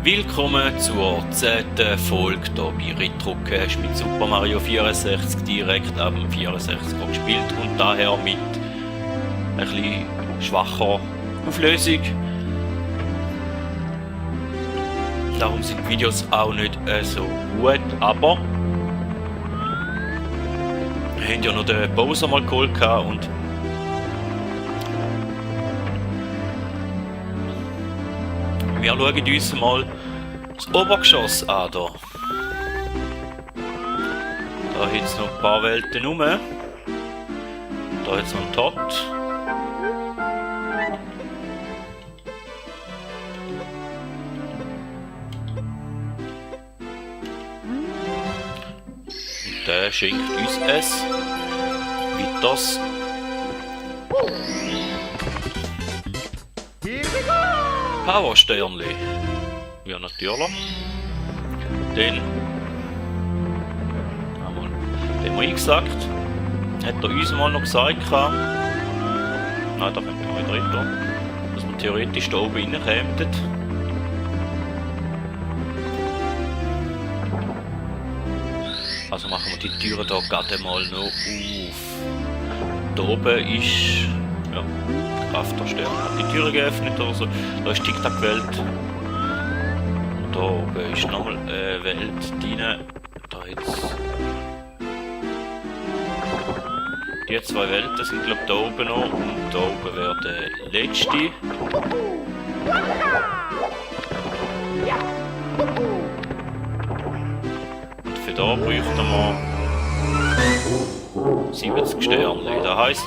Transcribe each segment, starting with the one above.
Willkommen zur 10. Folge hier bei Retro Cash mit Super Mario 64 direkt ab dem 64 gespielt und daher mit ein bisschen schwacher Auflösung. Darum sind die Videos auch nicht so gut, aber wir haben ja noch den Bowser mal geholt und wir schauen uns mal das Obergeschoss an. Da hat es noch ein paar Welten rum. Da hat es noch einen Tod. Und der schenkt uns es weiters. Powersternli. Ja, natürlich. Den haben wir eingesagt. Hat er uns mal noch gesagt. Nein, da kommt man wieder rein. Dass wir theoretisch da oben reinkämen. Also machen wir die Türen hier gerade mal noch auf. Da oben ist. Ja. Krafterstern hat die Türe geöffnet oder so. Da ist TikTok-Welt. Und da oben ist nochmal eine Welt drin. Da jetzt. Die zwei Welten sind glaube ich da oben noch. Und da oben wäre der letzte. Und für da bräuchten wir 70 Sterne. Das heisst.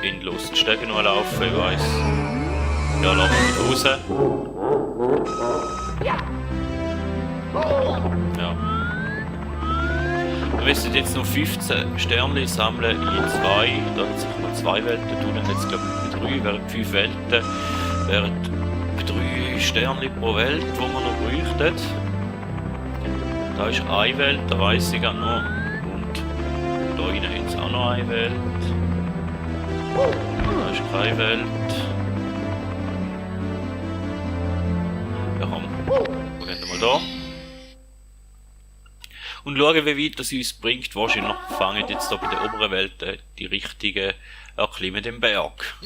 Endlos die Stege noch laufen, ich weiss. Ja, lassen wir mit raus. Ja. Wir müssen jetzt noch 15 Sterne sammeln in 2. Da hat sich noch 2 Welten tun. Jetzt glaube ich bei 3 wären 5 Welten. Wären 3 Sterne pro Welt, die wir noch bräuchten. Da ist eine Welt, da weiss ich auch noch. Und da hinten haben sie auch noch eine Welt. Da ist keine Welt. Ja, komm. Wir gehen mal da. Und schauen, wie weit das uns bringt. Wahrscheinlich fangen jetzt hier bei der oberen Welt die richtigen erklimmen den Berg.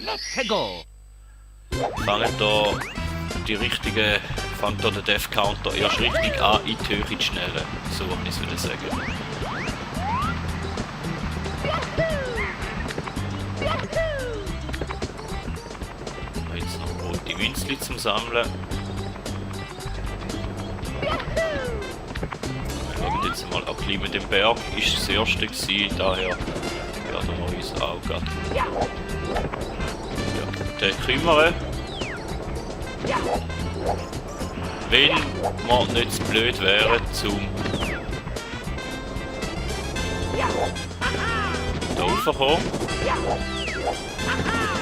Fangen da die richtigen, fängt da der Death Counter erst richtig an in die Höhe zu schnellen. So würde ich es sagen. Jetzt noch rote Münzli zum Sammeln. Wir schauen jetzt mal abklimmen den Berg. Ist das erste gewesen, daher werden wir uns auch gerade den kümmern. Wenn wir nicht zu blöd wären zum da raufkommen.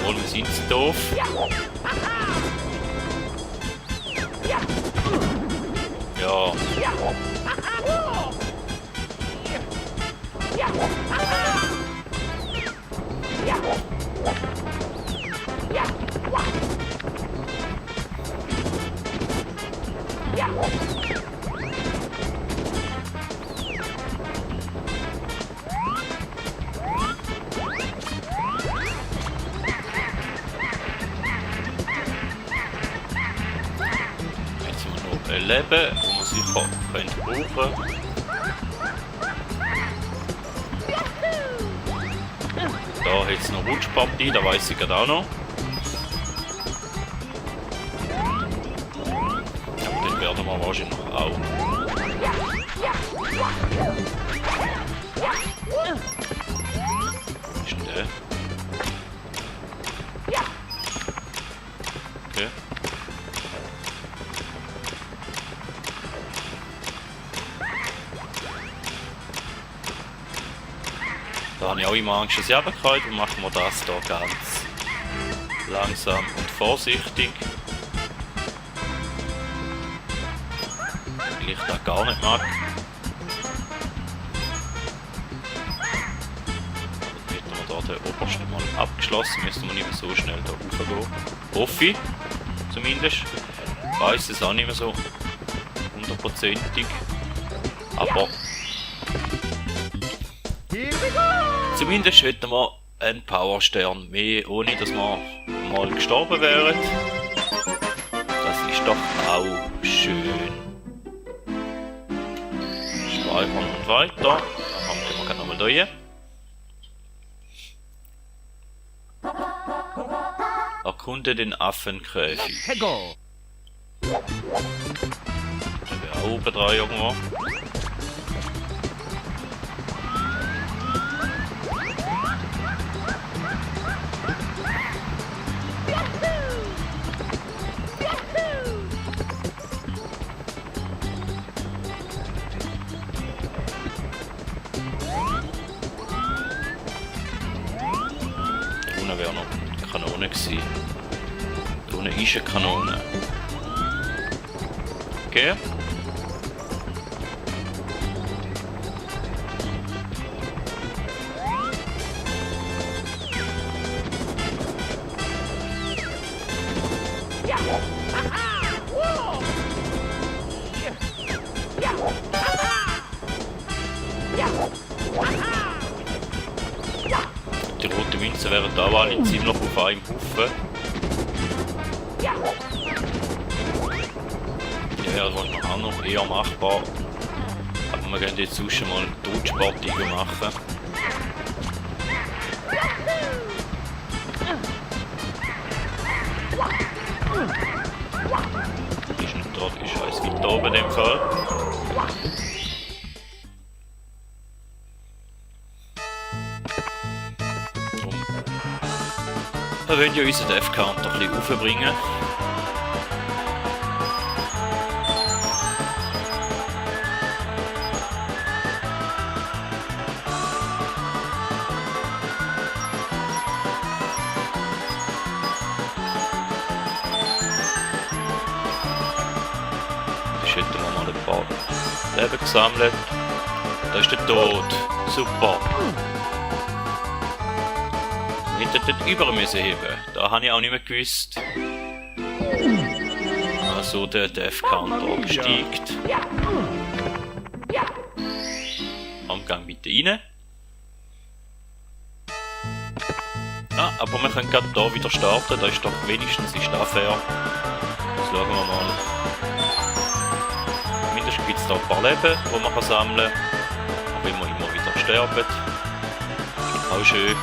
Obwohl wir sind zu doof. Ja. Leben, wo man sicher brauchen könnte. Da hat es noch Rutschpartie, da weiss ich gerade auch noch. Aber den werden wir wahrscheinlich noch auch. Was ist denn der? Okay. Da habe ich auch immer Angst, dass ich runterkomme, und machen wir das hier ganz langsam und vorsichtig. Weil ich das gar nicht mag. Dann hätten wir da den obersten mal abgeschlossen, müssen wir nicht mehr so schnell da raufgehen. Hoffe ich. zumindest. Ich weiss es auch nicht mehr so hundertprozentig. Aber zumindest hätten wir einen Powerstern mehr, ohne dass wir mal gestorben wären. Das ist doch auch schön. Speichern und weiter. Dann gehen wir gerade nochmal durch. Erkunde den Affenkäfig. Da wäre auch oben dran irgendwo. Wäre noch eine Kanone gewesen. Da unten ist eine Kanone. Okay. Die roten Münzen wären da alle ziemlich auf einem Haufen. Die wären wahrscheinlich auch noch eher machbar. Aber wir gehen jetzt sonst mal Totsport machen. Ist nicht dort, ist alles weit oben in dem Fall. Wir wollen ja unseren Death-Counter ein bisschen aufbringen. Jetzt hätten wir mal ein paar Leben gesammelt. Da ist der Tod. Super. Ich hätte dort über müssen heben. Da habe ich auch nicht mehr gewusst. Also der Death Counter steigt. Am Gang bitte rein. Ah, aber wir können gerade hier wieder starten. Da ist doch wenigstens ist das fair. Jetzt schauen wir mal. Mindestens gibt es da ein paar Leben, die man sammeln kann. Auch wenn wir immer wieder sterben. Auch schön.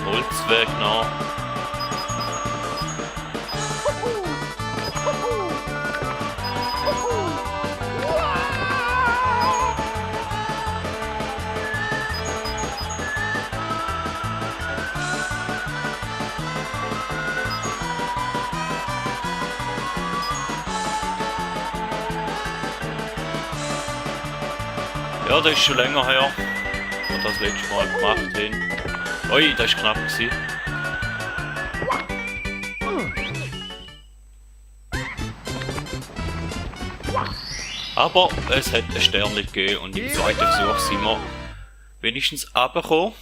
Holzweg noch. Ja, das ist schon länger her, als wir das letzte Mal gemacht haben. Ui, das war knapp gewesen. Aber es hat ein Stern gegeben und im zweiten Versuch sind wir wenigstens runtergekommen.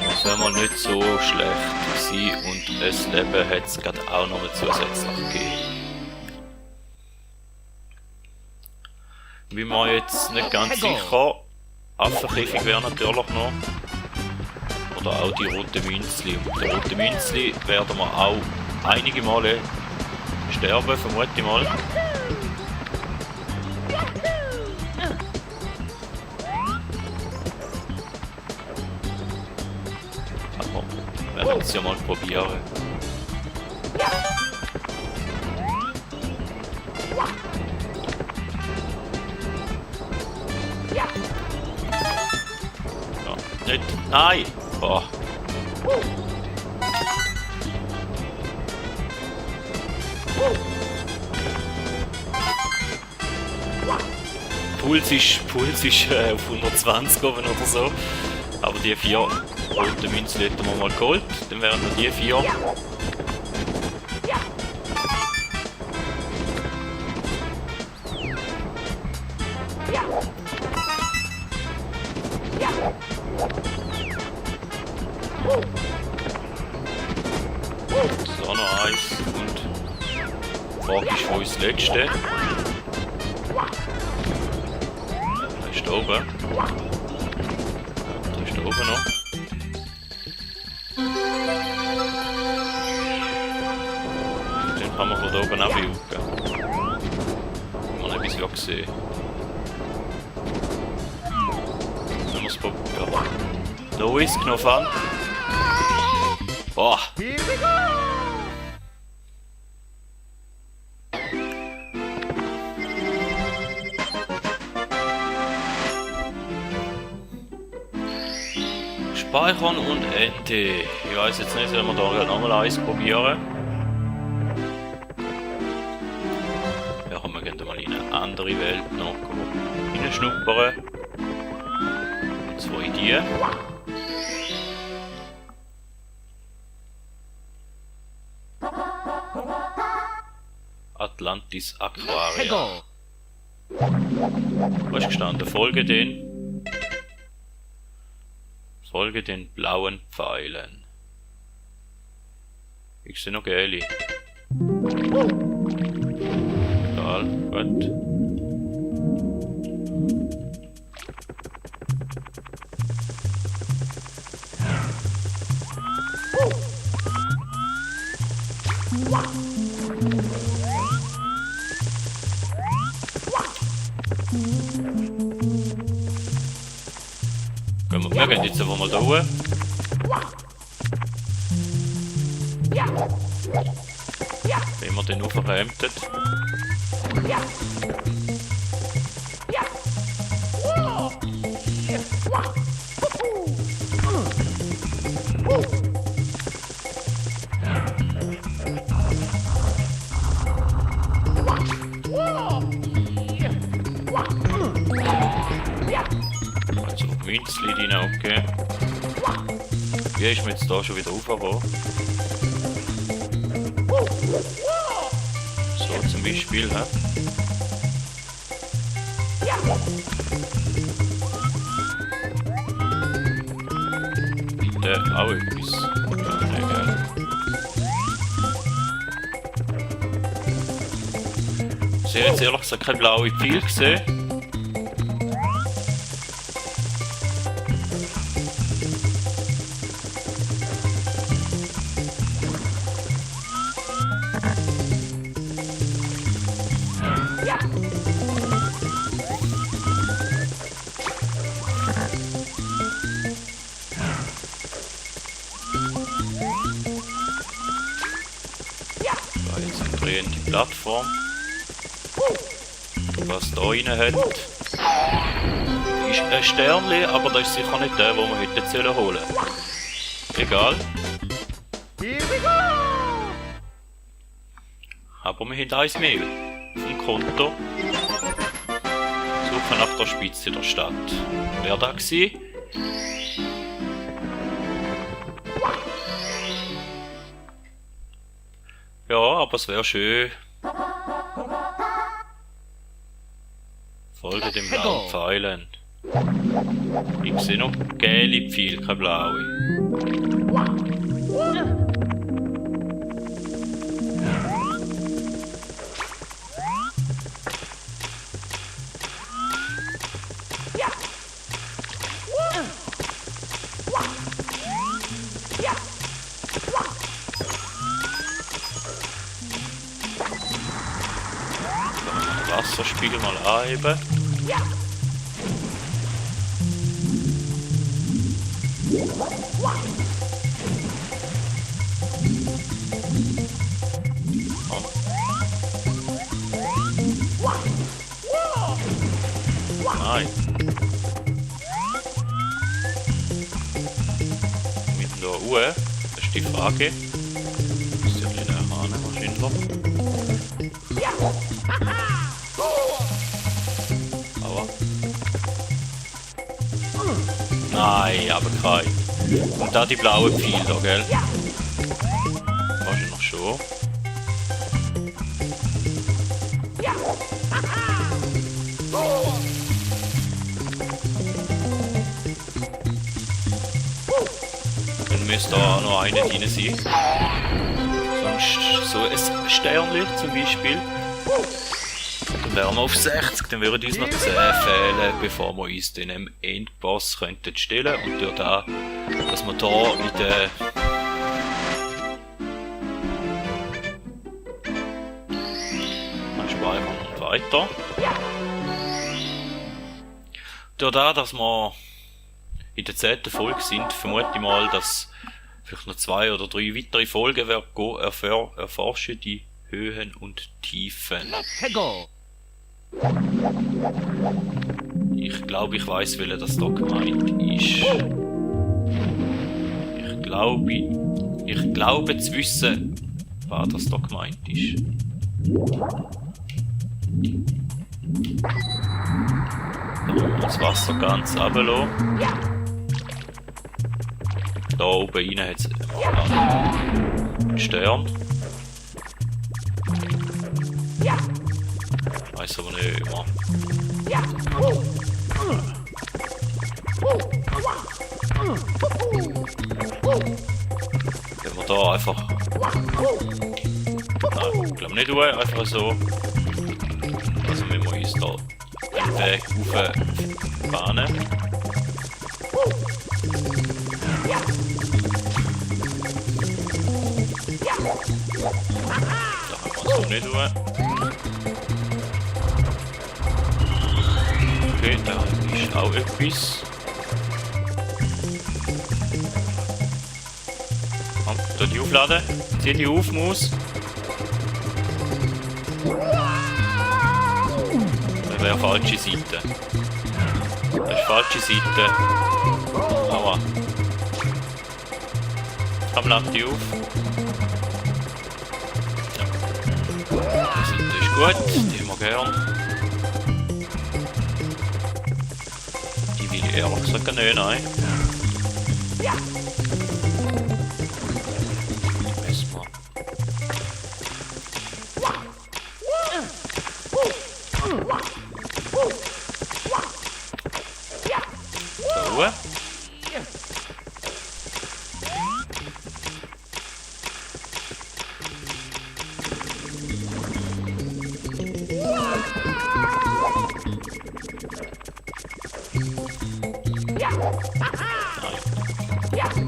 Das wäre mal nicht so schlecht gewesen und das Leben hat es gerade auch noch zusätzlich gegeben. Wie man jetzt nicht ganz sicher, Affenkäfig wäre natürlich noch. Oder auch die roten Münzli. Und die roten Münzli werden wir auch einige Male sterben, vermute ich mal. Aber wir werden es ja mal probieren. Nicht. Nein! Boah. Puls ist auf 120 oben oder so. Aber die 4 roten Münzen hätten wir mal geholt. Dann wären wir die 4. So, auch noch eins. Und die Frage ist, wo ist das letzte? Da ist da oben. Da ist da oben noch. Den kann man von da oben abjucken. Man hat etwas gesehen. Dann muss man probieren. Da ist Knopf an. Boah! Speichern und Ente. Ich weiß jetzt nicht, sollen wir da nochmal eins probieren. Ja, wir gehen mal in eine andere Welt noch hineinschnuppern. Und zwar in die. Atlantis Aquaria. Wo ist gestanden? Folge den blauen Pfeilen. Ich sehe noch gelbe. Egal, gut. Wir gehen jetzt einfach mal da hoch. Wenn wir den aufräumten. Also Münzli rein, okay. Wie ist mir jetzt da schon wieder aufgekommen? So zum Beispiel, hä? Bitte auch etwas. Ja, ne, gell. Ich habe jetzt ehrlich gesagt keine blaue Pfeil gesehen. Die Plattform, was da rein hat, ist ein Sternli, aber das ist sicher nicht der, den wir heute holen sollen. Egal. Aber wir haben 1 Mehl vom Konto. Suchen nach der Spitze der Stadt. Wer da war? Ja, aber es wäre schön. Folge dem blauen Pfeilen. Ich sehe noch gelbe Pfeile, keine blaue. Wasserspiegel mal anheben. Nein. Mit da Uhr, das ist die Frage. Das ist ja ein kleiner Hahn wahrscheinlich. Aber. Nein, aber kein. Und da die blaue Pfeil da, gell? Wahrscheinlich schon. Dann müsste da noch eine drin sein. So ein ist so ein Sternli zum Beispiel. Dann wären wir auf 60, dann würden uns noch 10 fehlen, bevor wir uns den Endboss könnten stellen. Und durch das, dass wir da in der... Dann speichern wir noch weiter. Durch das, dass wir in der 10. Folge sind, vermute ich mal, dass vielleicht noch 2 oder 3 weitere Folgen erforschen die Höhen und Tiefen. Ich glaube, ich weiß, welcher das da gemeint ist. Ich glaube zu wissen, was das da gemeint ist. Da unten das Wasser ganz runterlassen. Da oben rein hat es einen Stern. Ich weiss aber nicht immer. Wenn wir da einfach... Nein, ich glaube nicht tun, einfach so. Also wenn wir uns da den Weg aufbahnen. Da können wir so nicht tun. Okay, da ist auch etwas. Komm, da die aufladen. Zieh die auf, Maus. Das wäre falsche Seite. Das ist falsche Seite. Aua. Komm, lad die auf. Ja. Die Seite ist gut, die haben wir gern. Die will ich ehrlich gesagt nicht, nein. Messen wir. So.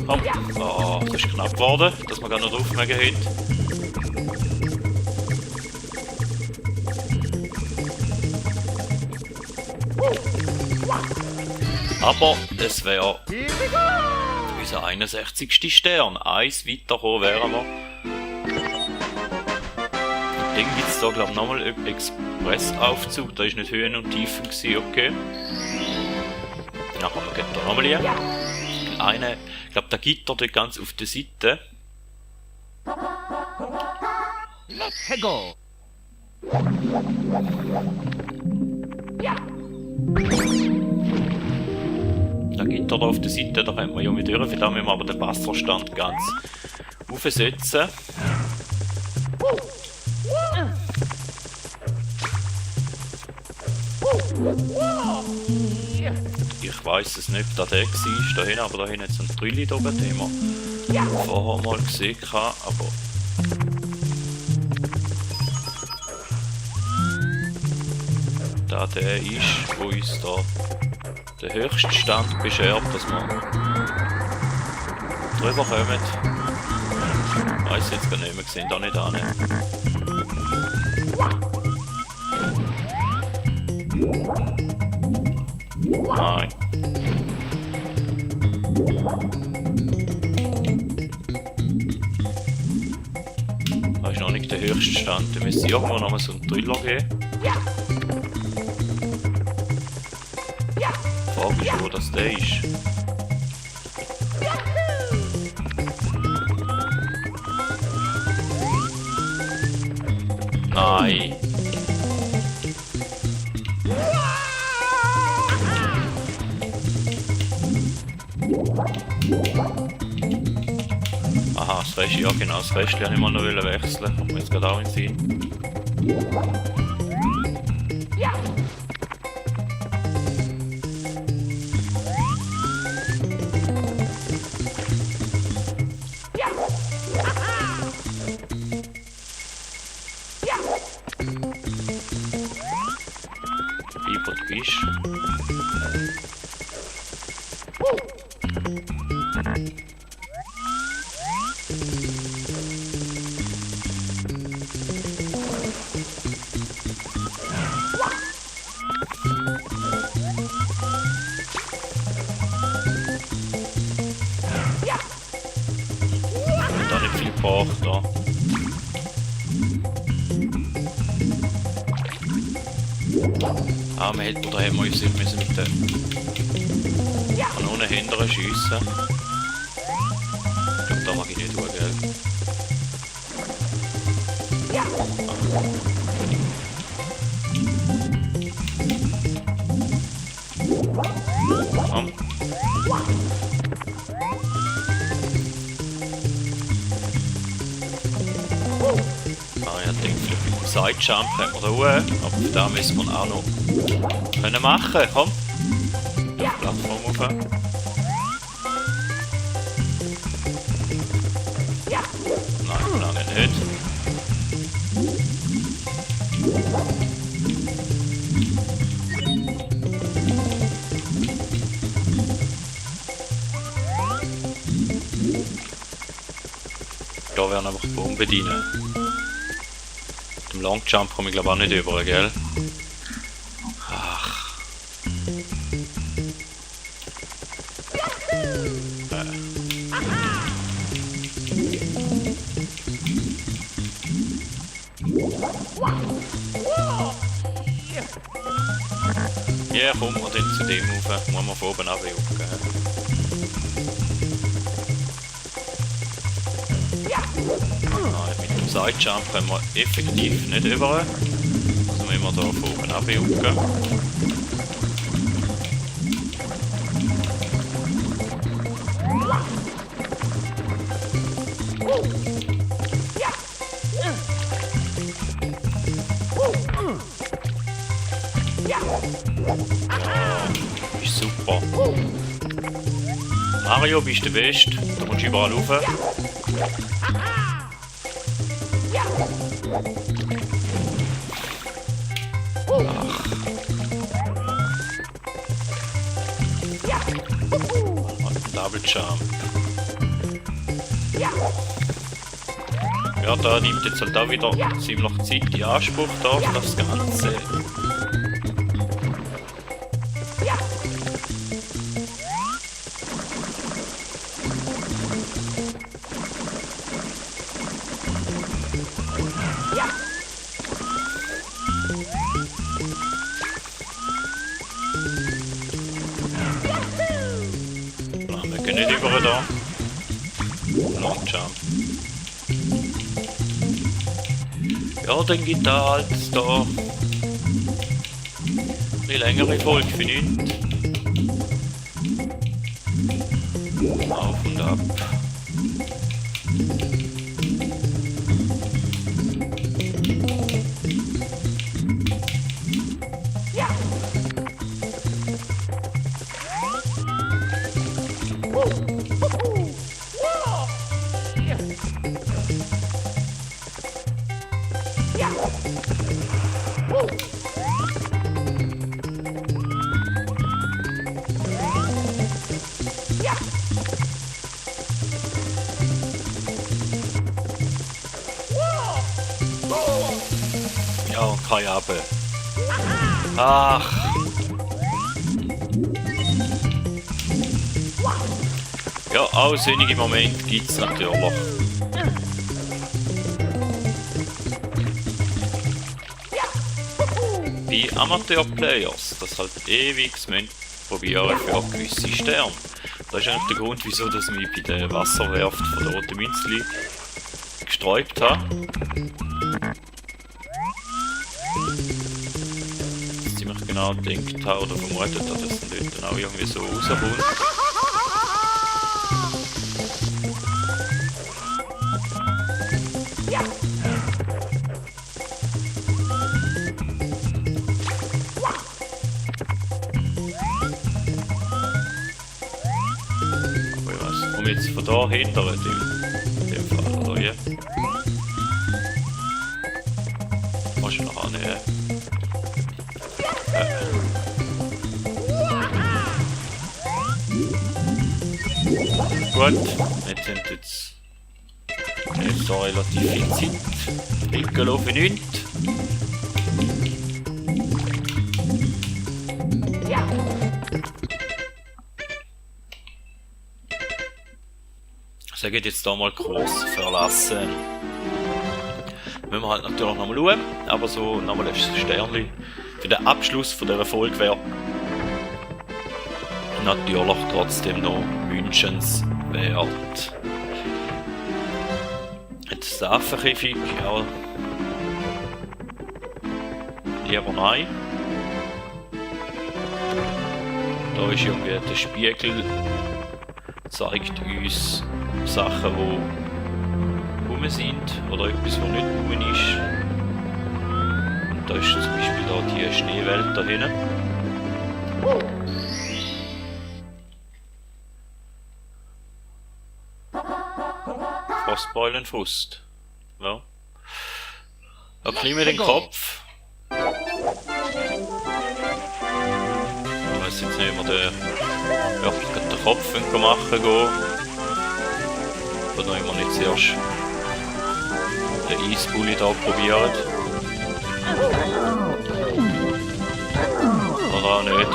Komm. Oh, das ist knapp geworden, dass wir gar nicht draufgemerkt haben. Aber es wäre unser 61. Stern. Eins weiterkommen wären wir. Und dann gibt es da glaube ich nochmal einen Expressaufzug. Da war nicht Höhen und Tiefen gewesen, okay. Dann haben wir da nochmal hier. Ich glaube, der Gitter dort ganz auf der Seite. Let's go! Der Gitter da auf der Seite, da können wir ja mit durch, da müssen wir aber den Wasserstand ganz aufsetzen. Ich weiss es nicht, ob der war, da hinten, aber da hinten hat es einen Trilli da oben, den wir vorher mal gesehen haben, aber... Der ist, wo uns da den höchsten Stand beschert, dass wir drüber kommen. Ich weiss jetzt gar nicht, wir sehen da nicht an. Nein. Das ist noch nicht der höchste Stand. Da müsste irgendwo noch mal so einen Driller geben. Die Frage ist, wo das der ist. Nein. Aha, das Rest, ja genau, das Rest wollte ich mal noch wechseln. Kommt mir jetzt gerade auch in den Sinn. bist. Und da nicht viel gebraucht, da. Ah, man hätte, oder hätten wir uns müssen mit den von unten hinterher schiessen. Ich glaube, da mag ich nicht tun, gell? Komm. Ah, ja, denke vielleicht mit dem Sidejump haben wir da hoch, aber für da müssen wir auch noch können machen. Komm. Ja, Plattform rauf. Nein, lange nicht. Da werden einfach die Bomben bedienen. Mit dem Longjump komme ich glaube auch nicht über, gell? Ach. Ja, kommen wir dann zu dem rauf. Muss man von oben abjucken. Ah, mit dem Sidejump können wir effektiv nicht über. Also müssen wir da von oben abjucken. Ist super. Mario, bist du der Beste. Du kommst überall rauf. Ach. Double Jump. Ja, da nimmt jetzt halt auch wieder ziemlich Zeit in Anspruch da für das Ganze. Wir gehen nicht über da. Long Jump. Ja, dann gibt da halt da eine längere Folge für nichts. Auf und ab. Ja, und kein Abe. Ach. Ja, auch sinnige Momente gibt es natürlich. Bei Amateur-Players, das halt ewig probieren für gewisse Sterne. Das ist eigentlich der Grund, wieso dass ich mich bei der Wasserwerft von der Roten Münzli gesträubt habe. Ziemlich genau gedacht habe oder vermutet habe, dass es dort dann auch irgendwie so rauskommt. Jetzt von da hinter in dem Fall, oder ja? Musst du noch annehmen. gut. Jetzt sind jetzt da relativ viel Zeit. Piccolo für nichts. So geht jetzt da mal groß verlassen. Müssen wir halt natürlich nochmal schauen, aber so nochmal ein Sternchen für den Abschluss von dieser Folge wäre natürlich trotzdem noch wünschenswert. Jetzt der Affenkäfig, ja. Lieber nein. Da ist irgendwie der Spiegel, zeigt uns Sachen, die rum sind oder etwas, was nicht rum ist. Und da ist zum Beispiel da die Schneewelt da hinten. Frostbeulenfrust. Ja. Da klimmen wir den Kopf. Ich weiß jetzt nicht, ob wir wirklich den Kopf machen gehen. Oder noch immer nicht zuerst den Eisbully da probieren. Oder auch nicht.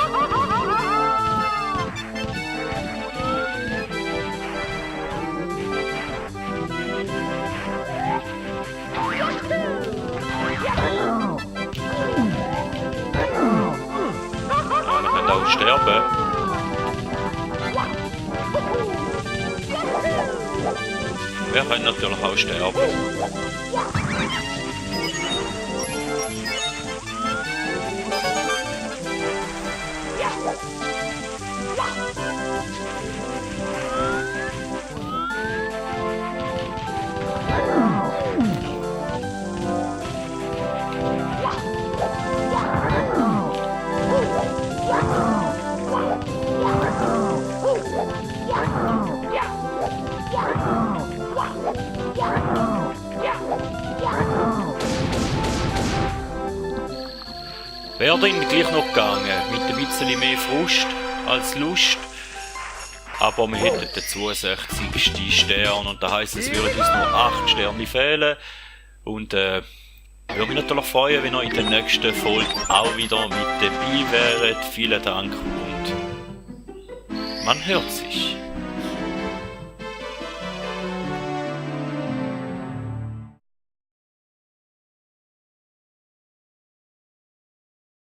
Ja, wir können auch sterben. Wir können natürlich auch sterben. Wäre dann gleich noch gegangen, mit ein bisschen mehr Frust als Lust. Aber wir hätten den 62. Stern und das heisst, es würden uns nur 8 Sterne fehlen. Und würde mich natürlich freuen, wenn ihr in der nächsten Folge auch wieder mit dabei wäret. Vielen Dank und man hört sich.